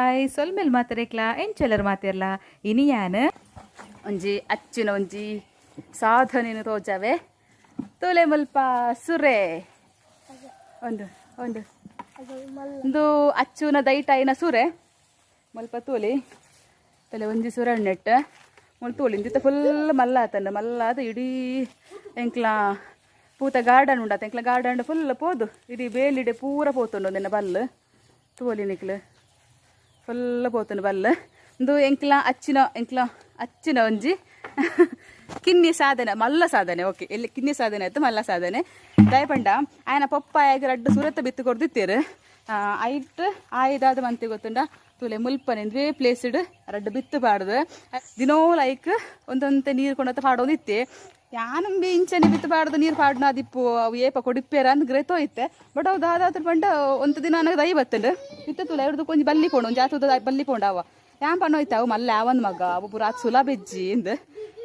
Hi ಸೊಲ್ಮೆಲ್ ಮಾತರೇಕ್ಲಾ ಎಂಚಲರ್ ಮಾತಿರ್ಲ ಇನಿಯಾನ್ ಒಂಜಿ ಅಚ್ಚಿನ ಒಂಜಿ ಸಾಧನೆನು ತೋಜಾವೆ ತೋಲೆ ಮುಲ್ಪ ಸುರೆ ಒಂದು ಒಂದು ಒಂದು ಅಚ್ಚುನ ದೈಟಾಯಿನ ಸುರೆ ಮುಲ್ಪ ತೋಲಿ ತಲೆ ಒಂಜಿ ಸುರೆ ಉಂಡೆಟ್ಟ ಮುಲ್ ತೋಲಿ ಇಂದಿತ್ತ ಫುಲ್ ಮಲ್ಲ ಆತಂಡ ಮಲ್ಲಾದ ಇಡೀ ಎಂಕ್ಲ ಪೂತ ಗಾರ್ಡನ್ ಉಂಡಾತ ಎಂಕ್ಲ ಗಾರ್ಡನ್ ಫುಲ್ ಪೋದು ಇಡೀ ಬೇಲಿಡೆ ಪೂರ ಪೋತುಂಡು ನಿನ್ನ ಬಲ್ಲು ತೋಲಿ ನಿಕ್ಲು ಫುಲ್ ಪೋತುಂಡು ಬಲ್ಲು ಇಂದು ಎಂಕ್ಲ ಅಚ್ಚಿನ ಎಂಕ್ಲ ಅಚ್ಚಿನ ಒಂಜಿ ಕಿನ್ನಿ ಸಾಧನೆ ಮಲ್ಲ ಸಾಧನೆ. ಓಕೆ, ಎಲ್ಲಿ ಕಿನ್ನಿ ಸಾಧನೆ ಆಯ್ತು, ಮಲ್ಲ ಸಾಧನೆ. ದಯಪಂಡ ಆಯನ ಪಪ್ಪಾಯಗ್ ರಡ್ಡು ಸುರತ ಬಿತ್ತು ಕೊರ್ದಿತ್ತೇರು. ಐಟ್ ಆಯ್ದಾದ ಮಂತಿ ಗೊತ್ತುಂಡ ತುಲೆ ಮುಲ್ಪನೆ ಇಂದ್ವೇ ಪ್ಲೇಸ್ಡ್ ರಡ್ಡು ಬಿತ್ತು ಪಾಡ್ದು ದಿನೋ ಲೈಕ್ ಒಂದೊಂತೆ ನೀರು ಕೊಂಡತ್ತ ಪಾಡೋದಿತ್ತೆ. ಯಾನಂಬಿ ಇಂಚನೆ ಬಿತ್ತು ಪಾಡ್ದು ನೀರು ಪಾಡ್ನ ದಿಪ್ಪು ಅವು ಏಪ ಕೊಡಿಪ್ಪೇರ ಅಂದ್ ಗ್ರೇತೋ ಇತ್ತೆ. ಬಟ್ ಅವು ದಾದಾತ್ರ ಪಂಡ ಒಂತ ದಿನ ನನಗೆ ದೈ ಬತ್ತಂಡು ಇತ್ತ ತುಲೆ ಅವ್ರದ್ದು ಕೊಂಚ ಬಲ್ಲಿ ಪೋಂಡು ಒಂಜಿ ಆತದ ಬಲ್ಲಿ ಪೋಂಡು ಅವ ಯಾನ್ ಪಣ್ಣೋಯ್ತ ಅವು ಮಲ್ಲ ಯಾವನ್ ಮಗ ಅವು ಪೂರ ಆತ್ ಸುಲಭ ಬೆಜ್ಜಿ ಇಂದ್.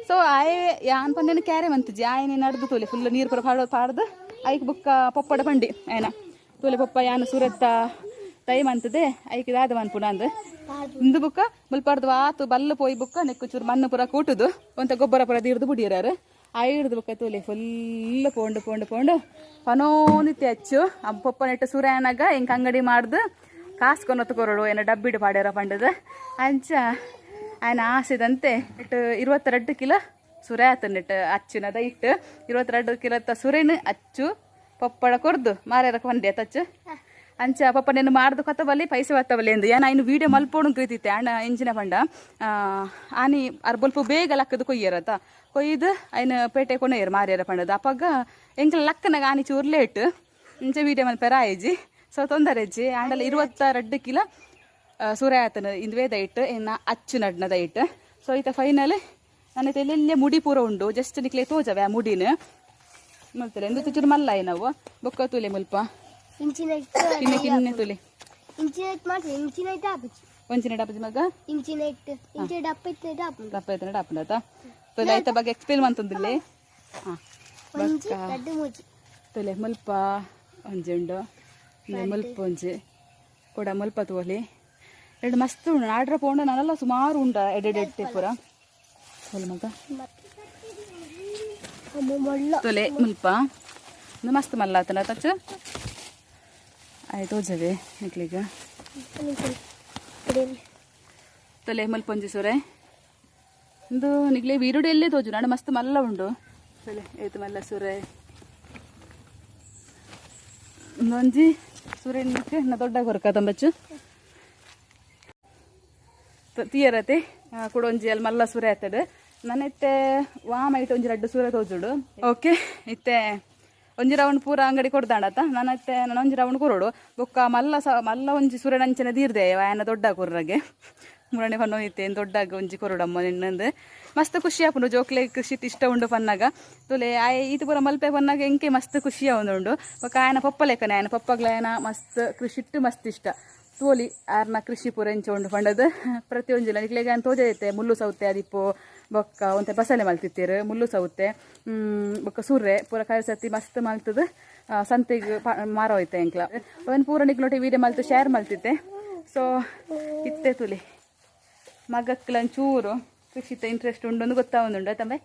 ಸೊ ಆಯೆ ಯಾನ್ ಪಂಡೇನು ಕ್ಯಾರೆ ಮಂತಿಜಿ ಆಯನೆ ನಡ್ದು ತೋಲೆ ಫುಲ್ ನೀರು ಪೂರ ಪಾಡೋ ಪಾಡ್ದು ಐಕ್ ಬುಕ್ಕ ಪೊಪ್ಪಡ ಪಂಡಿ ಆಯನ ತೋಲೆ ಪೊಪ್ಪ ಯಾನ್ ಸುರತ್ತ ತೈ ಮಂತದೆ ಐಕ್ ದಾದ ಮನ್ಪುನ ಅಂದ್. ಇಂದು ಬುಕ್ಕ ಮುಲ್ಪಾರ್ದು ಆತು ಬಲ್ಲು ಪೋಯಿ ಬುಕ್ಕ ನೆಕ್ಕು ಚೂರು ಮಣ್ಣು ಪೂರ ಕೂಟುದು ಒಂತ ಗೊಬ್ಬರ ಪೂರ ದೀರ್ದು ಬುಡಿಯರಾರು. ಐಡ್ದು ಬುಕ್ಕ ತೋಲೆ ಫುಲ್ ಪೋಂಡು ಪೋಂಡು ಪೋಂಡು ಪನೋನಿತ್ತೆ ಅಚ್ಚು ಆ ಪೊಪ್ಪ ನೆಟ್ಟು ಸುರಾಯನಾಗ ಎಂಕ್ ಅಂಗಡಿ ಮಾಡ್ದು ಕಾಸು ಕೊನೊತ್ತು ಕೊರಡು ಏನೋ ಡಬ್ಬಿಡು ಪಾಡ್ಯಾರ ಪಂಡದ. ಅಂಚ ಆಯನ ಆಸೆದಂತೆ ಇಟ್ಟು 22 ಕಿಲೋ ಸುರೆ ಆತನಿಟ್ಟು ಅಚ್ಚಿನದ ಇಟ್ಟು 22 ಕಿಲೋತ್ತ ಸುರೇನು ಅಚ್ಚು ಪಪ್ಪಡ ಕೊರ್ದು ಮಾರ್ಯಾರ ಬಂದೆ ತಚ್ಚು. ಅಂಚ ಪಪ್ಪ ನೆನ್ನು ಮಾಡ್ದು ಕೊತ್ತಬಲ್ಲಿ ಪೈಸೆ ಬತ್ತಬಲ್ಲಿ ಎಂದು ಏನ ಇನ್ನು ವೀಡಿಯೋ ಮಲ್ಪೋಡು ಕ್ರೀತಿತ್ತೆ ಅಣ್ಣ ಎಂಜಿನ ಪಂಡ ಆನಿ ಅರ್ಬೊಲ್ಪ ಬೇಗ ಲಕ್ಕದು ಕೊಯ್ಯರತ ಕೊಯ್ದು ಐನ ಪೇಟೆ ಕೊನೆಯರು ಮಾರ್ಯಾರ ಪಂಡದ. ಅಪಗ ಎಂಕಲ ಲಕ್ಕನಾಗ ಆನಿ ಚೂರು ಲೇಟ್ ಇಂಚ ವೀಡಿಯೋ ಮಲ್ಪೆರ ಆಯ್ಜಿ. ಸೊ ತೊಂದರೆ ಇಜ್ಜಿ. ಆಂಡಲ 22 ಕಿಲೋ ಸೂರ್ಯ ಆತನ ಇಂದುವೆ ದೈಟ್ ಇನ್ನು ಅಚ್ಚು ನಡ್ನ ದೈಟ್. ಸೊ ಈತ ಫೈನಲ್ ನನ್ನ ಎಲ್ಲೆಲ್ಲೇ ಮುಡಿ ಪೂರ ಉಂಡು ಜಸ್ಟ್ ನಿಕ್ಲೆ ತೋಜವೆ ಆ ಮುಡಿನ ಮುಲ್ತಲೆ ಎಂದು ಚೂರು ಮಲ್ಲಾಯಿ ನಾವು ಬೊಕ್ಕ ತುಲೆ ಮುಲ್ಪ ಇಂಚಿನ ಕಿನ್ನೆ ಕಿನ್ನೆ ತುಲೆ. ಇಂಚಿನ ಇಟ್ಟು ಮಾಡ್ತಾರೆ, ಇಂಚಿನ ಇಟ್ಟು ಹಾಕುಚಿ. ಒಂಚಿನ ಡಬ್ಬಿ ಮಗ. ಇಂಚಿನ ಇಟ್ಟು ಇಂಚಿನ ಡಪ್ಪ ಇತ್ತು ಹಾಪುಂಡು. ದಪ್ಪ ಐತನ ಡಾಪುಂಡತ ತುಲೆ ಐತ ಬಗ್ಗೆ ಎಕ್ಸ್ಪ್ಲೇನ್ ಮಂತಂದಿಲ್ಲೆ ಹಾಂ. ಒಂಜಿ, ರಡ್ಡು, ಮೂಜಿ. ತುಲೆ ಮುಲ್ಪ ಒಂಜಿ ಉಂಡು, ಮುಲ್ಪ ಒಂಜಿ ಕೊಡ ಮುಲ್ಪ ತೋಲಿ ಎರಡು ಮಸ್ತ್ ಉಂಡು. ಆಡ್ರ ಪೋಂಡ ನಾನೆಲ್ಲ ಸುಮಾರು ಉಂಡ ಎಡೆಡ್ ಎಡ್ಡೆ ಪೂರ ತೋಲೆ ಮಗ. ಅಮ್ಮ ಮೊಳ್ಳ. ತೊಲೆ ಮುಲ್ಪ ಇಂದು ಮಸ್ತ್ ಮಲ್ಲ ಆತನ ತಚ್ಚ ಆಯ್ತು ತೋಜವೆ ನಿಕ್ಲಿಗ. ತೊಲೆ ಮುಲ್ಪ ಒಂಜಿ ಸುರೆ. ಇಂದು ನಿಕ್ಲೆ ವೀರುಡು ಎಲ್ಲೇ ತೋಜು ನಾಡು ಮಸ್ತ್ ಮಲ್ಲ ಉಂಡು. ತೊಲೆ ಏತು ಮಲ್ಲ ಸುರೆ. ಇಂದೊಂಜಿ ಸುರೆ ನಿಕ್ಕೆ ನ ದೊಡ್ಡ ಕೊರಕ ತಂಬಚ್ಚು ತೀಯರತೆ ಕುಡೊಂಜಿ ಅಲ್ಲಿ ಮಲ್ಲ ಸುರೆ ಆತಡು. ನನ್ನ ಇತ್ತೆ ವಾಮ ಇಟ್ಟು ಒಂಜಿ ರಡ್ಡು ಸೂರ ತೋಜುಡು. ಓಕೆ, ಇತ್ತೆ ಒಂಜಿ ರೌಂಡ್ ಪೂರ ಅಂಗಡಿ ಕೊಡ್ದಾಂಡತ. ನನ್ನ ಇತ್ತೆ ನಾನು ಒಂಜಿ ರೌಂಡ್ ಕೊರಡು ಬೊಕ್ಕ ಮಲ್ಲ ಸ ಮಲ್ಲ ಒಂಜಿ ಸುರನಂಚನೆ ದೀರ್ದೆ ಆಯನ ದೊಡ್ಡ ಕೊರ್ರಗೆ ಮುರಣೆ ಪನ್ನೋ ಇತ್ತೆ ದೊಡ್ಡಾಗ ಒಂಜಿ ಕೊರಡಮ್ಮ ನಿನ್ನಂದು. ಮಸ್ತ್ ಖುಷಿ ಆಪುಂಡು ಜೋಕ್ಲೆ ಕೃಷಿ ಇಷ್ಟ ಉಂಡು ಪನ್ನಾಗ. ತುಲೆ ಆಯೆ ಈತ ಪೂರ ಮಲ್ಪೆ ಪನ್ನಾಗ ಎಂಕೆ ಮಸ್ತ್ ಖುಷಿ ಉಂಡು. ಬೊಕ್ಕ ಆಯನ ಪಪ್ಪ ಲೆಕ್ಕನೆ ಆಯನ ಪಪ್ಪಗ್ಲ ಆಯನ ಮಸ್ತ್ ಕೃಷಿಟ್ಟು ಮಸ್ತ್ ಇಷ್ಟ. ತೋಲಿ ಆರ್ನ ಕೃಷಿ ಪೂರ ಎಂಚ ಉಂಡು ಪಂಡದು ಪ್ರತಿಯೊಂಜಿಲ ನಿಕ್ಲೆಗ್ ಆನ್ ತೋಜೈತೆ. ಮುಳ್ಳು ಸೌತೆ ಅದಿಪ್ಪು ಬೊಕ್ಕ ಒಂತೆ ಬಸಳೆ ಮಲ್ತಿತ್ತೀರು. ಮುಳ್ಳು ಸೌತೆ ಬೊಕ್ಕ ಸುರ್ರೆ ಪೂರ ಕರ್ಸತಿ ಮಸ್ತ್ ಮಲ್ತದ ಸಂತೆಗ್ ಮಾರೋಯ್ತೆ ಎಂಕ್ಲ. ಅವನ್ ಪೂರ ನಿಕ್ಲೊಟ್ಟಿ ವೀಡಿಯೋ ಮಲ್ತು ಶೇರ್ ಮಲ್ತಿತ್ತೆ. ಸೊ ಇತ್ತೆ ತುಲಿ ಮಗಕ್ಲ ಚೂರು ಕೃಷಿತ ಇಂಟ್ರೆಸ್ಟ್ ಉಂಡು ಒಂದು ಗೊತ್ತಾವೊಂದುಂಡು ತಂಬೆ.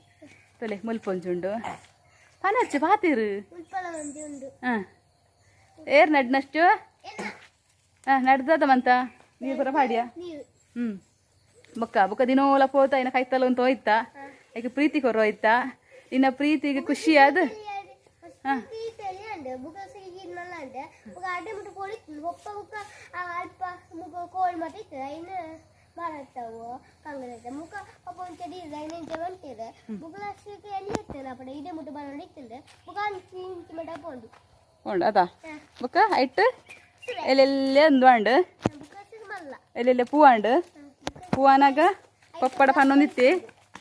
ತುಲೆ ಮುಲ್ಪೊಂಜುಂಡು ಪನಚ್ಚು ಪಾತಿರು. ಉಲ್ಪಲ ಒಂಜಿ ಉಂಡು. ಹಾಂ, ಏರ್ ನಡ್ನಷ್ಟು ಹಾಂ ನಡ್ದದ ಮಂತ ನೀರು ಪೂರ ಪಾಡಿಯಾ? ನೀರು. ಬೊಕ್ಕ ಬೊಕ್ಕ ದಿನೋಲ ಪೋತ ಇನ್ನ ಕೈತಲ ಅಂತ ಹೋಯ್ತಾ ಈಗ ಪ್ರೀತಿ ಕೊರೋ ಹೋಯ್ತಾ ನಿನ್ನ ಪ್ರೀತಿಗೆ ಖುಷಿ ಅದು. ಉಂಡು ಬುಕ್ಕ ಮಲ್ಲ ಉಂಡು ಬುಕ್ಕ ಅಡ್ಡೆ ಮುಟ್ಟು ಕೋಳಿ ಇತ್ತು ಬೊಪ್ಪ ಬುಕ್ಕ ಅಲ್ಪ ಮುಗ ಕೋಳಿ ಮತ್ತೆ ಇತ್ತು ಐನ ಮಾರತ್ತವು ಕಂಗದ ಮುಖ ಪಪ್ಪ ಒಂಚೆ ದೀರ್ದ ಐನ ಇಂಚೆ ಬಂತಿದೆ ಬುಕ್ಕ ಲಾಸ್ಟಿಗೆ ಎಲ್ಲಿ ಇರ್ತದೆ ಅಪ್ಪಡ ಇದೇ ಮುಟ್ಟು ಬರೋಣ ಇರ್ತದೆ ಬುಕ್ಕ ಅಂಚಿ ಇಂಚಿ ಮಟ್ಟ ಪೋಂಡು. ಉಂಡು ಅದಾ ಬೊಕ್ಕ ಐಟ್ ಎಲ್ಲೆಲ್ಲೇ ಅಂದು ಅಂಡು. ಬುಕ್ಕ ಮಲ್ಲ. ಎಲ್ಲೆಲ್ಲ ಪೂ ಅಂಡು ಪೂವನಾಗ ಪಪ್ಪಡ ಪನ್ನೊಂದಿತ್ತಿ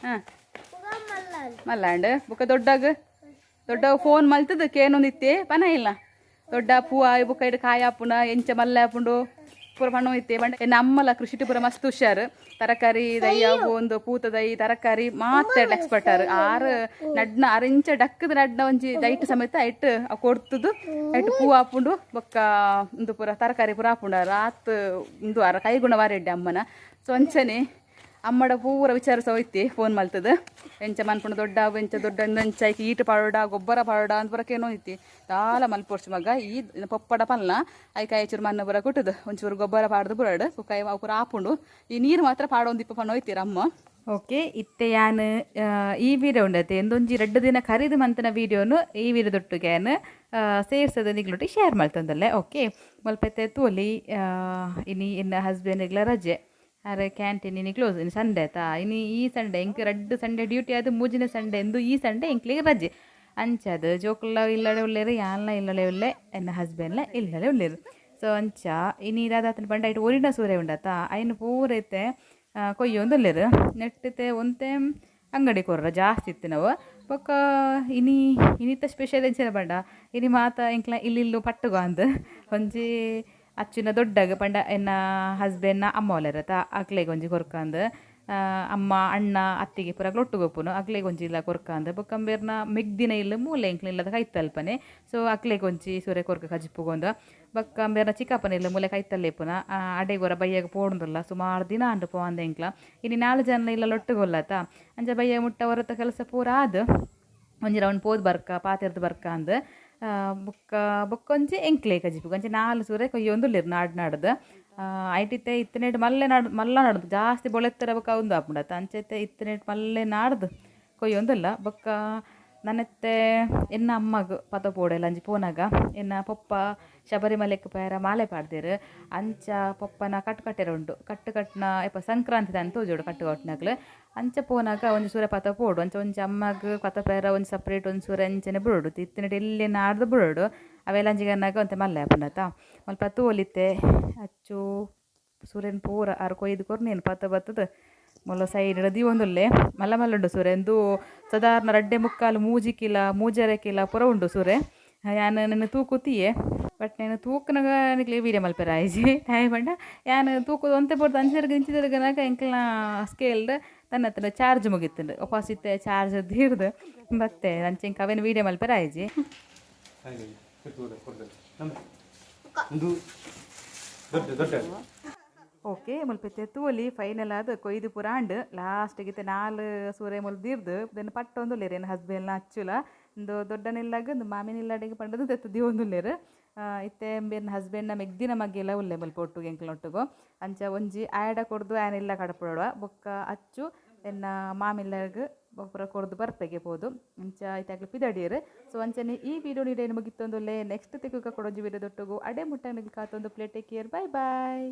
ಹಾಂ. ಬುಕ್ಕ ಮಲ್ಲ ಉಂಡು. ಮಲ್ಲಾಂಡ್ ಬೊಕ್ಕ ದೊಡ್ಡಾಗ ದೊಡ್ಡ ಫೋನ್ ಮಲ್ತದ ಕೇನೊಂದಿತ್ತಿ ಪನ ಇಲ್ಲ ದೊಡ್ಡ ಪೂವ ಬೊಕ್ಕ ಇಡು ಕಾಯಿ ಹಾಪುಂಡ ಎಂಚ ಮಲ್ಲ ಹಾಪುಂಡು. ಪೂರ ಪಣ್ಣು ಇತ್ತೆ ಪಂಡ ಎನ್ನ ಅಮ್ಮಲ ಕೃಷಿಟ್ ಪೂರ ಮಸ್ತ್ ಹುಷಾರು. ತರಕಾರಿ ದೈ ಅವು ಒಂದು ಪೂತ ದೈ ತರಕಾರಿ ಮಾತ್ರ ಎಕ್ಸ್ಪರ್ಟ್ ಆರು. ಆರು ನಡ್ನ ಅರಿಂಚ ಡಕ್ಕದ ನಡ್ನ ಒಂಜಿ ದೈಟ್ ಸಮೇತ ಐಟ್ ಕೊಡ್ತುದು ಐಟ್ ಪೂ ಆಪುಂಡು ಬೊಕ್ಕ ಉಂದು ಪೂರ ತರಕಾರಿ ಪೂರ ಆಪುಂಡು. ಆತ್ ಉಂದು ಆರ ಕೈಗುಣ ವಾರೆಡ್ಡೆ ಅಮ್ಮನ. ಸೊ ಅಂಚನೆ ಅಮ್ಮಡ ಪೂರ ವಿಚಾರ ಸೋಯ್ತಿ ಫೋನ್ ಮಲ್ತದ ಎಂಚ ಮನ್ಪುಂಡು ದೊಡ್ಡ ಎಂಚ ದೊಡ್ಡ ಎಂಚ ಐಕ್ ಈಟ್ ಪಾಡೋಡ ಗೊಬ್ಬರ ಪಾಡೋಡ ಅಂತ ಬರಕೇನೋ ಐತಿ ದಾಲ ಮಲ್ಪೊಡ್ಚು ಮಗ. ಈ ಪೊಪ್ಪಡ ಪಲ್ನ ಐಕಾಯಿ ಚೂರು ಮಣ್ಣು ಬರ ಕೊಟ್ಟದು ಒಂಚೂರು ಗೊಬ್ಬರ ಪಾಡ್ದು ಬುರಡು ಬೊಕ್ಕ ಅವು ಪೂರ ಆಪುಂಡು. ಈ ನೀರು ಮಾತ್ರ ಪಾಡೊಂದಿಪ್ಪ ಪಣ್ಣು ಹೋಯ್ತೀರ ಅಮ್ಮ. ಓಕೆ, ಇತ್ತೆ ಯಾನ್ ಈ ವೀಡಿಯೋ ಉಂಡತೆ ಎಂದೊಂಜಿ ರಡ್ಡು ದಿನ ಖರೀದಿ ಮಂತನ ವೀಡಿಯೋನು ಈ ವೀಡಿಯೋ ದೊಟ್ಟುಗೆ ಯಾನ್ ಸೇರ್ಸದ ನಿಗ್ಲೊಟ್ಟಿ ಶೇರ್ ಮಲ್ತೊಂದಲ್ಲೆ. ಓಕೆ, ಮಲ್ಪೆತ್ತೆ ತೋಲಿ. ಇನಿ ಎನ್ನ ಹಸ್ಬೆಂಡ್ಗ್ಲ ರಜೆ, ಅರೆ ಕ್ಯಾಂಟೀನ್ ಇನಿ ಕ್ಲೋಸ್. ಇನ್ನು ಸಂಡೆ ಆಯ್ತಾ? ಇನಿ ಈ ಸಂಡೆ ಎಂಕ್ ರಡ್ಡು ಸಂಡೆ ಡ್ಯೂಟಿ ಆದ್ ಮೂಜಿನ ಸಂಡೆ ಎಂದು ಈ ಸಂಡೆ ಎಂಕ್ಲಿಗೆ ರಜೆ. ಅಂಚದ ಜೋಕುಲ್ಲ ಇಲ್ಲಡೆ ಉಲ್ಲೇರು, ಯಾನ್ಲ ಇಲ್ಲಡೆ ಉಲ್ಲೆ, ಎನ್ನ ಹಸ್ಬೆಂಡ್ಲ ಇಲ್ಲಡೆ ಉಲ್ಲೇರು. ಸೊ ಅಂಚ ಇನಿ ದಾದಾತನ ಪಂಡ ಐಟ್ ಒರಿನ ಸೂರೆ ಉಂಡತ ಐನು ಪೂರ ಐತೆ ಕೊಯ್ಯೊಂದುಲ್ಲೆರ್. ನೆಟ್ಟಿತೆ ಒಂತೆ ಅಂಗಡಿ ಕೊರ್ರ ಜಾಸ್ತಿ ಇತ್ತು ನಾವು. ಬೊಕ್ಕ ಇನಿ ಇನಿತ ಸ್ಪೆಷಲ್ ಎಂಚಿನ ಪಂಡ ಇನಿ ಮಾತ ಎಂಕ್ಲ ಇಲ್ಲಿಲ್ಲು ಪಟ್ಟುಗು ಅಂದ್ ಒಂಜಿ ಅಚ್ಚಿನ ದೊಡ್ಡಗ ಪಂಡ ಎನ್ನ ಹಸ್ಬೆಂಡ್ನ ಅಮ್ಮ ಒಲೆರತ ಅಕ್ಲೆಗ್ ಒಂಜಿ ಕೊರ್ಕಂದ್, ಅಮ್ಮ ಅಣ್ಣ ಅತ್ತಿಗೆ ಪೂರ ಒಟ್ಟುಗು ಉಪ್ಪುನು, ಅಕ್ಲೆಗ್ ಒಂಜಿ ಇಲ್ಲ ಕೊರ್ಕಂದ್. ಬೊಕ್ಕ ಅಂಬೇರ್ನ ಮೆಗ್ದಿನ ಇಲ್ಲು ಮೂಲೆ ಎಂಕ್ಲ ಇಲ್ಲದ ಕೈತಲ್ಪನೆ. ಸೊ ಅಕ್ಲೆಗ್ ಒಂಜಿ ಸೂರೆ ಕೊರ್ಕ ಕಜಿಪುಗೊಂದು. ಬೊಕ್ಕ ಅಂಬೇರ್ನ ಚಿಕ್ಕಪ್ಪನ ಇಲ್ಲ ಮೂಲೆ ಕೈತಲ್ಲೇ ಇಪ್ಪುನ ಅಡೆಗೊರ ಬಯ್ಯಗ ಪೋಡುಂದುಲ್ಲ. ಸುಮಾರು ದಿನ ಅಂಡು ಪೋವಂದೆ ಎಂಕ್ಲ. ಇನಿ ನಾಲ್ ಜನ ಇಲ್ಲ ಒಟ್ಟುಗೊಲ್ಲತ ಅಂಚ ಬಯ್ಯ ಮುಟ್ಟ ಹೊರತ ಕೆಲಸ ಪೂರ ಆದ್ ಒಂಜಿ ರೌಂಡ್ ಪೋದು ಬರ್ಕ ಪಾತೆರ್ದ್ ಬರ್ಕ ಅಂದ್. ಬೊಕ್ಕ ಬೊಕ್ಕೊಂಜಿ ಎಂಕ್ಲೆ ಕಜಿಪುಗು ಅಂಚೆ ನಾಲ್ ಸೂರೆ ಕೊಯ್ಯೊಂದುಲ್ಲೆರ್ ನಾಡ್ ನಾಡ್ದು. ಐಟಿತ್ತೆ ಇತ್ತನೇಟ್ ಮಲ್ಲೆ ನಾಡ್ ಮಲ್ಲ ನಾಡ್ದು ಜಾಸ್ತಿ ಬೊಳೆತ್ತರ ಬೊಕ್ಕ ಉಂದು ಆಪುಂಡತ್ತ. ಅಂಚೆತ್ತೆ ಇತ್ತನೇಟ್ ಮಲ್ಲೆ ನಾಡ್ದು ಕೊಯ್ಯೊಂದುಲ್ಲ. ಬೊಕ್ಕ ನನ್ನೆತ್ತೆ ಎನ್ನ ಅಮ್ಮಗ್ ಪತ ಪೋಡೆಲ್ಲ ಅಂಚಿ ಪೋನಾಗ ಎನ್ನ ಪೊಪ್ಪ ಶಬರಿಮಲೆಕ್ ಪೋಯೆರ ಮಾಲೆ ಪಾಡ್ದೆರ್. ಅಂಚ ಪೊಪ್ಪನ ಕಟ್ಟು ಕಟ್ಟೆರ ಉಂಡು ಕಟ್ಟು ಕಟ್ನ ಇಪ್ಪ ಸಂಕ್ರಾಂತಿ ದಾನಿ ತೋಜೋಡು ಕಟ್ಟು ಕಟ್ಟುನಕ್ಲು. ಅಂಚ ಪೋನಾಗ ಒಂಜಿ ಸೂರೆ ಪತ ಪೋಡು. ಅಂಚ ಒಂಜಿ ಅಮ್ಮಗ್ ಪತ ಪೋಯೆರ ಒಂಜಿ ಸಪ್ರೇಟ್ ಒಂಜಿ ಸೂರೆ ಅಂಚನೆ ಬುಡೋಡು ಇತ್ತಿನಟ್ ಎಲ್ಲಿ ನಾಡ್ದು ಬುಡೋಡು ಅವೆಲ್ಲ ಅಂಚಿಗನ್ನಾಗ ಒಂತೆ ಮಲ್ಲೆ ಆಪುಂಡತ್ತ. ಮಲ್ಪ ತೋಲಿತ್ತೆ ಅಚ್ಚು ಸೂರ್ಯನ ಪೂರ ಆರು ಕೊಯ್ದು ಕೊರ್ನೇನು ಪತ್ತ ಬತ್ತದ ಮೊಲ್ಲ ಸೈಡ್ ದೀವೊಂದುಲ್ಲೆ. ಮಲ್ಲ ಮಲ್ಲ ಉಂಡು ಸೂರೆ ಇಂದು ಸಾಧಾರಣ ರಡ್ಡೆ ಮುಕ್ಕಾಲು ಮೂಜಿ ಕಿಲ ಮೂಜರೆ ಕಿಲ ಪೂರ ಉಂಡು ಸೂರೆ. ಯಾನ್ ನೆನ್ನ ತೂಕುತಿಯೆ ಬಟ್ నేను ತೂಕನಗ ನಿಕ್ಲೆ ವೀಡಿಯೋ ಮಲ್ಪೆರ ಆಯ್ಜಿ. ದಾಯೆ ಪಂಡ ಯಾನ್ ತೂಕುದು ಒಂತೆ ಪೊರ್ತು ಅಂಚಿದರ್ಗ ಇಂಚಿದರ್ಗನಾಗ ಎಂಕ್ಲ್ನ ಸ್ಕೇಲ್ಡ್ ತನ್ನ ಹತ್ರ ಚಾರ್ಜ್ ಮುಗಿತ್ತುಂಡು. ಒಪಾಸಿತ್ತೆ ಚಾರ್ಜ್ ದೀರ್ದು ಬತ್ತೆ ಅಂಚೆ ಎಂಕ್ ಅವೇನು ವೀಡಿಯೋ ಮಲ್ಪೆರ ಆಯ್ಜಿ. ಹಾಗೆ ಕೊಡ್ತೇನೆ ಒಂದು ದೊಡ್ಡ ದೊಡ್ಡ. ಓಕೆ, ಮುಲ್ಪೆತ್ತೆ ತೂಲಿ ಫೈನಲ್ ಆದ್ ಕೊಯ್ದು ಪೂರ ಆಂಡ್. ಲಾಸ್ಟಿಗೆ ಇತ್ತೆ ನಾಲ್ ಸೂರೆ ಮುಲ್ ದೀರ್ದು ದೆನ್ ಪಟ್ಟೊಂದುಲ್ಲೆರ್ ಎನ್ನ ಹಸ್ಬೆಂಡ್ಲ ಅಚ್ಚುಲ. ಇಂದು ದೊಡ್ಡನಿಲ್ಲಾಗ ಇಂದು ಮಾಮಿನಿಲ್ಲಾಡಿಗೆ ಪಂಡದು ದೆತ್ತ್ ದೀವೊಂದುಲ್ಲೆರ್. ಇತ್ತೆ ಬೇರ್ನ ಹಸ್ಬೆಂಡ್ನ ಮೆಗ್ದಿನ ಮಗ್ಗೆಲ ಉಲ್ಲೆ ಮುಲ್ಪ ಒಟ್ಟುಗು ಎಂಕ್ಲ್ನ ಒಟ್ಟುಗು. ಅಂಚ ಒಂಜಿ ಆಯಡ ಕೊರ್ದು ಆಯನ ಕಡಪುಡೊಡ ಬೊಕ್ಕ ಅಚ್ಚು ಎನ್ನ ಮಾಮಿಲ್ಲಗ್ ಪೂರ ಕೊರ್ದು ಬರ್ಪೆಗೆ ಪೋದು. ಅಂಚ ಇತ್ತೆ ಅಕ್ಲು ಪಿದಡಿಯೆರ್. ಸೊ ಅಂಚನೆ ಈ ವಿಡಿಯೋ ನೀಡೇನು ಮುಗಿತ್ತೊಂದುಲ್ಲೆ. ನೆಕ್ಸ್ಟ್ ತಿಕ್ಕುಕ ಕೊಡೊಂಜಿ ವಿಡಿಯೋ ದೊಟ್ಟುಗು. ಅಡೆ ಮುಟ್ಟ ನಿಗ್ಲ್ ಕಾತೊಂದು play. Take care, bye boy.